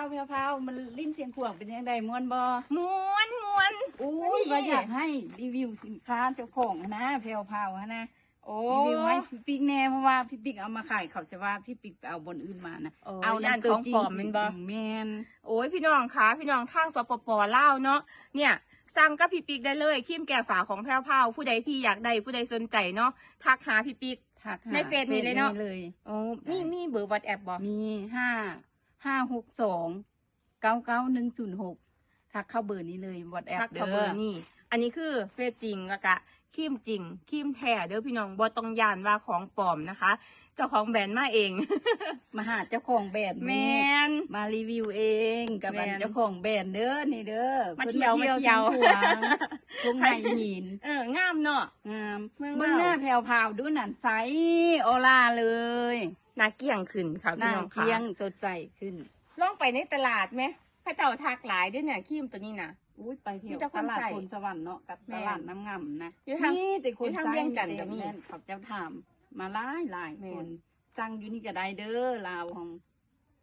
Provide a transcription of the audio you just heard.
ແພວໆ ມັນ ຫຼິ້ນຊຽງຂວາງເປັນຈັ່ງໃດ ມ່ວນບໍ່? ມ່ວນ ມ່ວນ ໂອ້ຍ ອັນນີ້ ວ່າຢາກໃຫ້ຣີວິວສິນຄ້າເຈົ້າຂອງຫັ້ນນະ ແພວໆ ຫັ້ນນະ ໂອ້ ຣີວິວໃຫ້ພີ່ປິກແດ່ ເພາະວ່າພີ່ປິກເອົາມາຂາຍ ເຂົາຈະວ່າພີ່ປິກໄປເອົາບ່ອນອື່ນມານະ ໂອ້ ເອົານຳ ຢ້ານຂອງປອມແມ່ນບໍ່? ແມ່ນ ໂອ້ຍ ພີ່ນ້ອງຄະ ພີ່ນ້ອງທາງ ສປປ ລາວເນາະ ເນຍ ສັ່ງກັບພີ່ປິກໄດ້ເລີຍ ຄຣີມແກ້ຝາຂອງແພວໆ ຜູ້ໃດທີ່ຢາກໄດ້ ຜູ້ໃດສົນໃຈເນາະ ທັກຫາພີ່ປິກ ທັກຫາ ໃນເຟສນີ້ເລີຍເນາະ ເຟສນີ້ເລີຍ ໂອ້ ມີ ມີເບີ WhatsApp ບໍ່? ມີ ຫ້າ ຫ້າຫົກສອງ ເກົ້າເກົ້າໜຶ່ງສູນຫົກ ທັກເຂົ້າເບີນີ້ເລີຍ WhatsApp ທັກເຂົ້າເບີນີ້ ເດີ ອັນນີ້ຄືເຟສຈິງ ແລ້ວກະຄຣີມຈິງ ຄຣີມແທ້ເດີພີ່ນ້ອງ ບໍ່ຕ້ອງຢ້ານວ່າຂອງປອມນະຄະ ເຈົ້າຂອງແບຣນມາເອງ ມາຫາເຈົ້າຂອງແບຣນ ແມ່ນ ມາຣີວິວເອງ ກັບ ແມ່ນ ອັນເຈົ້າຂອງແບຣນເດີ ນີ້ເດີ ມາທ່ຽວ ເພິ່ນມາທ່ຽວ ມາທ່ຽວ ຊຽງຂວາງ ທົ່ງໄຫຫີນ ເອີ ງາມເນາະ ງາມ ເມືອງລາວ ເບິ່ງໜ້າແພວໆ ດູນັ້ນ ໃສ ອໍລາເລີຍ ໜ້າກ້ຽງຂຶ້ນຄ່ະ ໜ້າກ້ຽງ ພີ່ນ້ອງຄະ ສົດໃສຂຶ້ນ ລອງໄປໃນຕະຫຼາດແມ ເຂົາເຈົ້າທັກຫຼາຍເດ້ນະ ຄຣີມໂຕນີ້ນະ ໂອ້ຍ ໄປທ່ຽວ ມີແຕ່ຄົນໃຊ້ ຕະຫຼາດໂພນສະຫວັນເນາະ ກັບ ແມ່ນ ຕະຫຼາດນ້ຳງາມນະ ຢູ່ທາງ ມີແຕ່ຄົນໃຊ້ ຢູ່ທາງວຽງຈັນກໍມີ ເຂົາເຈົ້າຖາມມາຫຼາຍໆ ແມ່ນ ຄົນ ສັ່ງຢູ່ນີ້ກໍໄດ້ເດີ ລາວເຮົາ